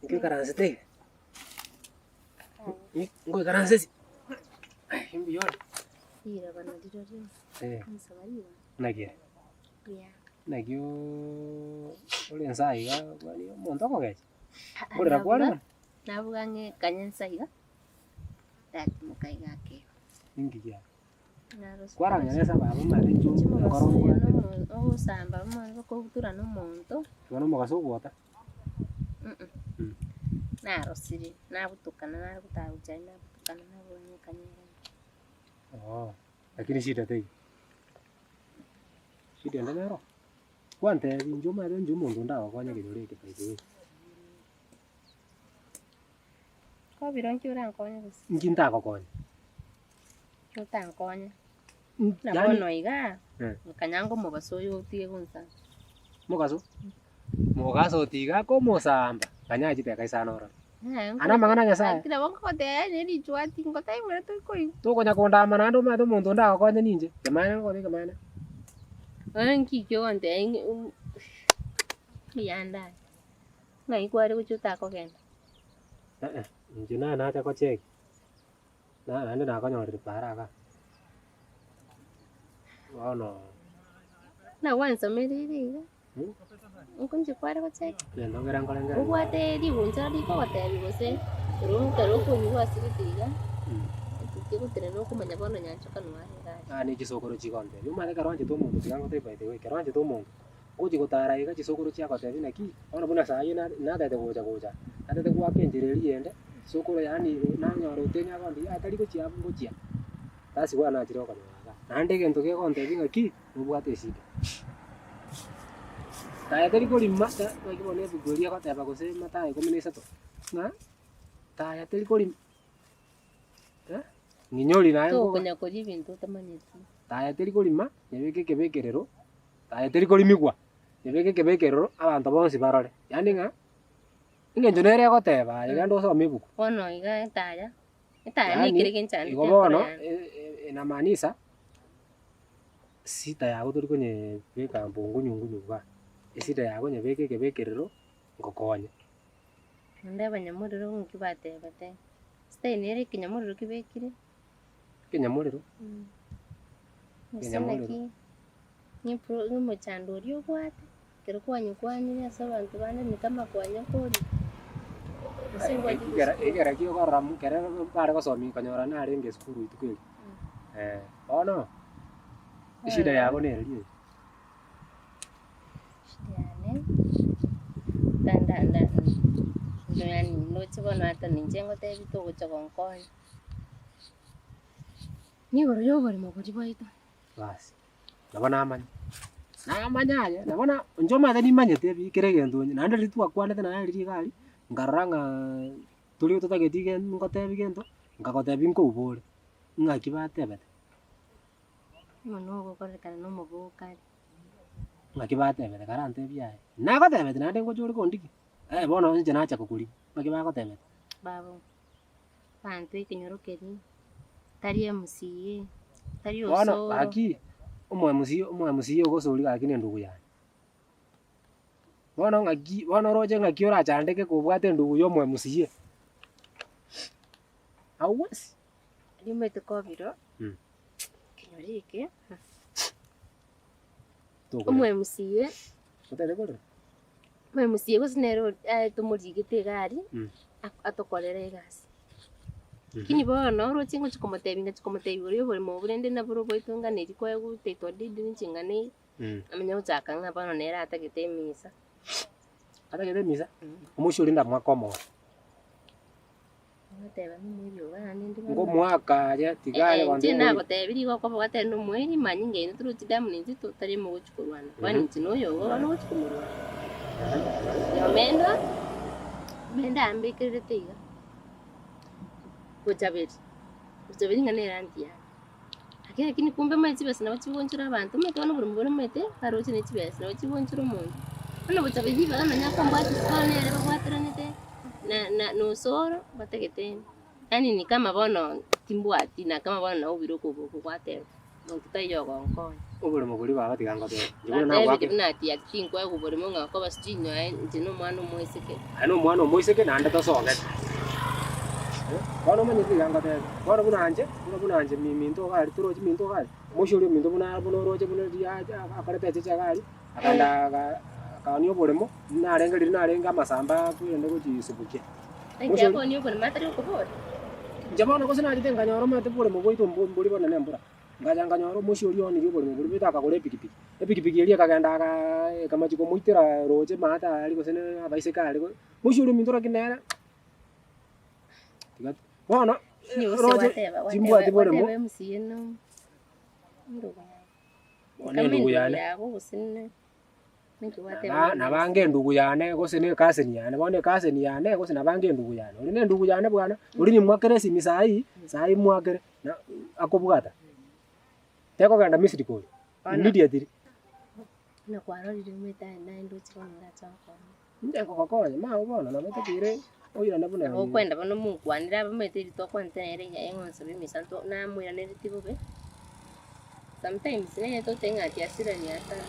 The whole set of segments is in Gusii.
Nkoikaransete iga? Nkoikaranse ase? Aye mbuya ore? Riroba narirorio, Eh, nsaba riroba naki ere? buya. Naki ooo ore nsa iga kwani omonto okogecha? Nkorera kware bono? Nabuga ng'e kanya nsa iga, ndatimoka iga akeigo. Ninki kiaye? Narosia Kwarang'ana ase ababa omanyete inche Inche omokoro omogaso oyo mbwate. nomo ogosamba omanye kobutora na omonto. Igo na omogaso ogwota? Mm. Narosire, nabutukana nare gotagocha aria nabutukana naboa ng'a ekanyera. Oo, lakini shida teiyo. Shida ende nero, kwantebia inche omanyete inche omonto onde agokonya ekenyoro eke by the way. Kobiro nki orankonye gose? Inki ntagokonya? Nki otankonye? Mm, Buna yaani bono igaa, Eh. nkanyanga omobaso oyo otige gonsamba. Mogaso? Mogaso tiga akomosamba, kanya chideka isano orore. Eh, Aya namang'ana a Nyasaye. Lakini nabo nkogotebia yaani richwati ngotaigwere tokoigwa. Tokonya kondama naende omanyete omonto onde agokonye ninche, kemaene ngokotebia ekemaene. Bono nki ki ogontebia ng'a um mbuya ande aye, ng'ai kware gochia otakogenda? Eh eh, inche naye nacha gochekia, na naende nakonyorire paara igaa. Bono. Buna gwansomereire iga, nkonche kware gocheki? Egento nkere nkorengereria. Obwate rigunchara rikogotebia gose ero ekero okonywa gwasirete iga, etukia egotenena okomanya bono nyanchoka noare iga aria. Aa ne chisokoro chigontebia, omanyete ekero oanchete omonto tiga ngotebie by the way, ekero oanchete omonto, ogochia gotara iga chisokoro chiagotebia naki, bono buna saa eye na natete gocha gocha, natete goaka enchera eria eyende, sokoro yaani nanyora oteni agontebia yaya tari gochia abwo ngochia, that's why nachire gokonyora igaa. Naende egento kegontebia ng'aki, nobwate eshida. Taya teri korima ta naki bono ebuku eria egoteba gose Mathayo ikomi na isato, ng'a taya teri korima eh, ng'inyori naye nkoba Tokonya koria ebinto otamanyeti. taya teri korima, nyebeke ekebekerero, taya teri korimigwa, nyebeke ekebekerero abanto bonsi barore, yaani ng'a eng'encho nere egoteba aye genda osome ebuku. Bono iga etaya, etaya Yaani, nekere genchandete igo ekero bono yane. e- e- inamaanisha Esida yago tori konyebeka mbongo nyungu igaa, esida yago nyebeke ekebekerero ngokonye. Naende abanyamorero nki batebete, esida eye nere ekenyamorero kebekire. Ekenyamorero? Gose Ekenyamorero. naki, ng'epro ng'omochando oria obwate, ekero kwanyekwanire ase abanto bande ni kama kwanyekorire, gose ngwachete Ekera esukuru. ekera ki okorora mo ekere bare gosomia konyora narenge esukuru rituko erio, bono. Eshida yabo nereri eye. Eshida yane, nda- nda- nda- ndo yaani ndoche bono ata ninche ngotebi togocha gonkonya. Nigoro ya oboremo boria bwaito. Basi, nabo namanya, namanya aye, nabo na inche omanyete nimanyete ebi kera egento onye, naende riria twakwanete naye riria iga aria, nkarora ng'a toria totageti gen ngotebi gento, nkagotebi nkoubore, ng'aki batebete. Bono ogokorekana na omobokari. Ng'aki batebete karantebie aye, nagotebeti naende ngocha ore kondigia, eh bono inche nacha kokorigia, ng'aki bagotebete. Babo, abanto ekenyoro keria, tari MCA, tari Bono osoro. gaki, omo MCA omo MCA ogosoria gaki na endugu yane. Bono ng'aki, bono oroche ng'aki orachandeke kobwate endugu ya omo MCA. Hauwezi. Riumete kobiro, ekenyoro eke, Tokorera. omo MCA, Otagete korera? omo MCA gose nere ori aye tomorigete iga aria, ak- atokorere egasi. Lakini bono oroche ngochia komotebia ngachia komotebia oria oboremo obo rende naboro oboito nganeri koegwa title deed ninche ng'aneri, amanye gochaka ng'a bono nere atagete emisa. Atagete emisa? Omoisia oria ndamwake omoro. Ngomoaka aye tiga aye Inche nagotebirie igo okoba gwatebire nomoerio manya inga intwe torochi damu na intwe totari mogochi korwana, bono inche na oyogo bono ogochi komorwania. Omendo, omendo ambekererete iga, gochaberi, gochaberi ng'a nere aunty yane. Lakini lakini kumbe omanyete chibesa nabo chigonchora abanto, omanyete bono oboremo bore omanyete aroche ne chibesa nabo chigonchora omonto. Bono gochaberi ribaga nonya akombwati isiko nere babwateranete na na na osoro batagete yaani ni kama bono timbwati na kama bono naubire okoboko gwateba. Monto taiyo ogonkonya. Oboremo boria baba tiga ngotebe. Inche buna Natebire nagoakera. buna ati ati tinkoegwa oboremo ng'a okoba sijui nyoe inche na omwana omoiseke. Aye na omwana omoiseke naende tosogete. Eh, bono omanyete tiga ngotebe. Bono buna inche, buna buna inche mi minto iga aria torochi minto iga aria, omoisia oria ominto buna buna oroche buna riria acha akorete echeche iga aria, akagenda aga akaonia oboremo, narenge riria narenge amasamba kwerende gochia subukia. Naki Omoisia oria. akonia oboremo atari gokobora? Inche bono gose nachete nkanyora omanyete oboremo bwaito mbo mbori bonene embura. Ngacha nkanyora omoisia oria oonirie oboremo boria bwete akagora epikipiki, epikipiki eria ekagenda agaa ekamachia komoitera roche maate aria gose na abaiseke aria go, moisia oria ominto lakini nere tiga bono Gose roche gwateba chimbwati gwateba boremo gwateba emusie no endugu yago. Bono Kama endugu endugu yane. yago gose ne ninki gwateba Naba na nabange endugu yane gose na ecousin yane, bono ecousin yane gose nabange endugu yane, oria na endugu yane bwana, oria nimwakere esimi saii, saii mwakere na akobwata, tekogenda missed call Bono. immediately. Buna kwarorire omanyete aye naende ndoche bono ndache gokonya. Inche nkogokonya, mao bono nabo tokeire oirane buna Nabo okwenda bono monkwanere abamaete eri twakwanete nere iga eng'onso b'emisanto namoiraneretie bobe. Sometimes nere totebe ng'a ati hasira ni hasara.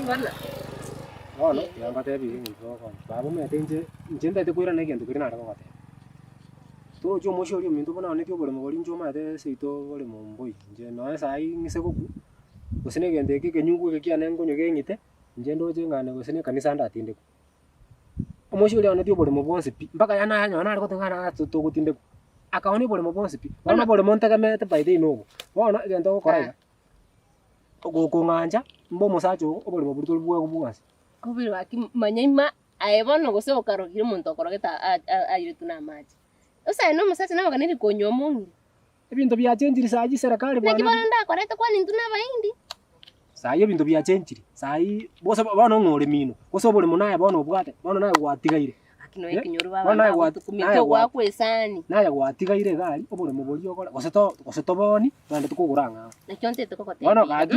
Bono. Bono tiga ngotebi iga egento togokonya, baba omanyete inche, inche ntagete koirana egento keria nare gogotebia. Torochi omoisia oria ominto buna aonetie oboremo boria inche omanyete seito oboremo mboi, inche nonye saii ng'ise gokwa, gose na egento eke ekenyungu eke kiane nkonywa keng'ite, inche ndoche ng'a gose na ekanisa ndatindekwe. Omoisia oria aonetie oboremo bwonsi pi, mpaka yaani nayanyora nare goteba ng'a ase togotindekwa, akaonia oboremo bwonsi pi, bono oboremo ntegemeete by the way nobo. Bono egento ogokora iga, gokong'ancha mbe omosacha ogo oboremo boria tori bwego bwonsi. Kobere gaki manya ima aye bono gose okarogire omonto okorogete airetwe na amache. Gose aye na omosacha nabaganeri konywa omong'ina. Ebinto biachenchiri saa hii serikali Naki bwana. bono ndakorete kwani intwe nabaindi? Saa hii ebinto biachenchiri, saa hii gose bono ng'a ore mino, gose oboremo naye bono obwate, bono naye gwatigaire. Gaki noe Eh, ekenyoro bono naye baba gwa- bagotukumia naye gwa- togoakwa esani. Naye gwatigaire iga aria, oboremo boria okore, gose to gose toboni, togende tokogora ang'ao. Nakio ntete kogotebia. Bono gaki.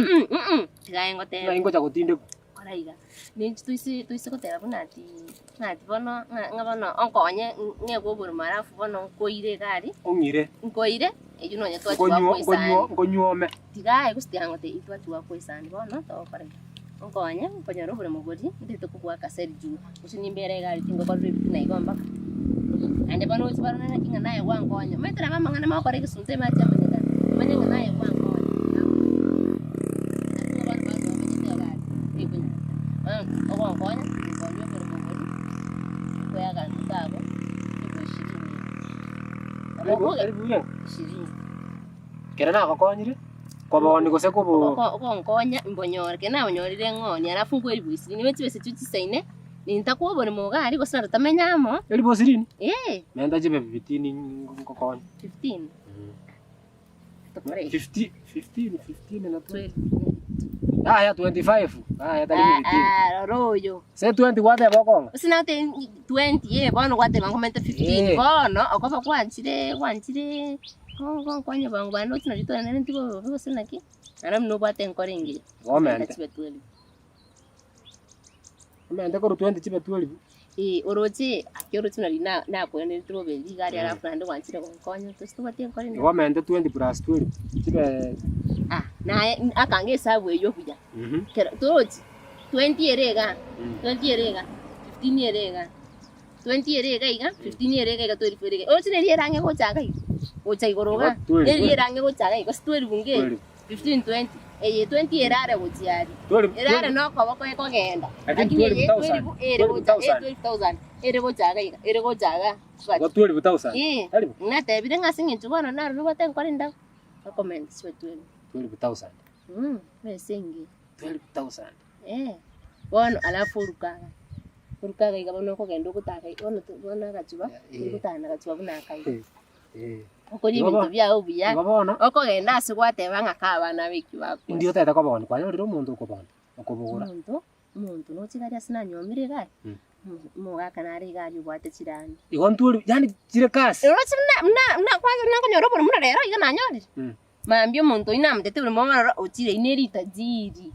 Tiga aye ngotebe. Ng'ai ngocha gotindekwa. Kora iga, ninche toise toise goteba buna ati ng'a ati bono ng'a ng'a bono onkonye ng'egwe oborimo alafu bono nkoire iga aria, Ong'ire. nkoire, eywo nonye twachia Nkonywo goakwa nkonywo esani. nkonywome. Tiga aye gose tiga ngotebie twachia goakwa esani bono togokora iga, onkonye nkonyore oboremo boria, ntagete kogoaka seri juu, gose nimbere iga aria tingokorera ebitina igo mpaka. Naende bono oche barore naki ng'a naye gwankonya, omanyete nabo amang'ana mogokora egesunte emache amanyekane, omanye ng'a naye gwankonya. Lakini bono barwe bamanyete iga aria, tekonyara. Bono ogonkonya, nkonya oboremo boria, nkoeagana kago, elfu ishirini iga. Nabo okoge Elfu irenga? ishirini. Ekero nagokonyire, koboni gose kobo. Ogonkonya mbonyore, ekero nabonyorire ng'onie alafu nkwe elfu ishirini, nigo chibesa echio chisaine, nintakwa oboremo iga aria gose naro tamenye amo. Elfu ishirini? Eeh. Menta chibe fifteen ngokonye. Fifteen? Tokore iga. Fifty, fifteen, fifteen na twenty. Twelve. Yaya 25, yaya tari Ah, fifteen. ah, rora oyo. Se 20 gwateba okong'a? Gose nagotebi 20 eh, bono gwateba nkomente 15 Eh. bono okoba gwanchire gwanchire gonkonya bwango bande ochi nario twaendereti bobe bobe gose naki, naende buna obwate enkoro engiya. Omente. Chibe 12. Omente korwa 20 chibe 12. Eh, oroche aki oroche nari na nakwenerete bobe riga aria alafu naende gwanchire gonkonya gose tobwati enkoro Igo engiya. omente 20 plus 12 chibe Ah, naye akange esabu eywo buya. Kero torochi 20 ere igaa, 20 ere igaa, 15 ere igaa, 20 ere iga iga, 15 ere iga iga, 12 ere iga. Oroche neri erang'e gocha iga iga, gocha igoro igaa, Igo 12. neri erang'e gocha iga iga, gose 12 nge eye, 15 20, eye 20 erare gochia aria, 12 erare na okoboko ekogenda, Lakini lakini eye 12,000, 12 ere gocha, 12,000. 12,000 ere gocha iga iga, ere gocha igaa, Igo 12,000. Eh, Tari bo? natebire ng'a ase eng'encho bono narure obwate nkore endagera, okomenta chibe 12. 12,000. Mh, besa engiya. 12,000. Eh, bono alafu oruke iga, oruke iga iga bono okogenda ogotaka bono to bono agachuba, Eh. ogotana agachuba buna akaiga. Eh, eh. Okoria Igo ebinto bo- biago buya, Igo bono, okogenda ase gwateba ng'a kaa abana aba eki indi bakoria. otagete koboni, kwanyorire omonto okoboni, okobogora. Omonto, omonto noche gari ase nanyomire iga aria, omogaka nare iga aria obwate chirandi. Igo ntweri, yaani chire kasi. Oroche buna buna buna kwanza buna nkonyora oborimo buna rero iga nanyorire. Mambia omonto oyio namotete buna omororo ochire ime ritajiri,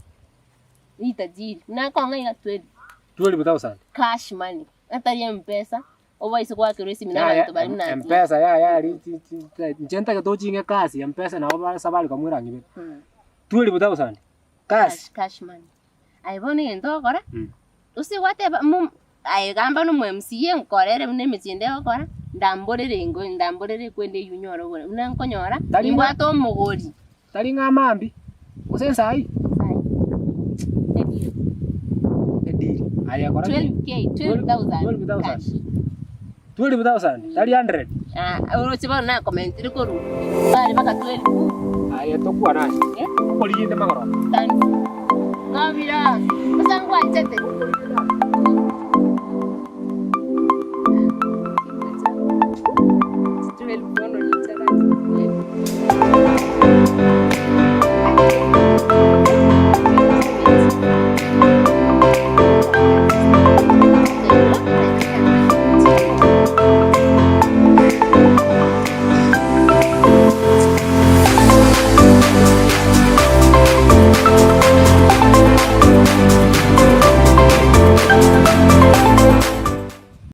ritajiri, buna akong'a iga twelve. 12,000. Cash money, atari mpesa, obaise goakerwa esimi na Yaya, abanto baria buna Mpesa yaya ri chi chi inche ntagete oching'e kasi mpesa nabo bare safaricom erang'ibere. 12,000 cash. Cash money. Aye bono egento ogokora, Mm. gose gwateba mo aye gamba na omo MCA nkorere buna emechie ende egokora, ndamborere ingo ndamborere ekwende eywo nyore obore buna nkonyora, Tari ng'a- nimbwate omogori. Tari ng'a maambia, gose nsayi. Nsayi. Edeal. Edeal. Aye kora ki? 12K, 12,000 12,000. cash. 12,000, tari 100. Ah, oroche bono nakomentire korwa bare mpaka 12. Aye tokwana ase. Eh? Okorigete magoro. Thanks. Ng'obira, ase ngwanchete.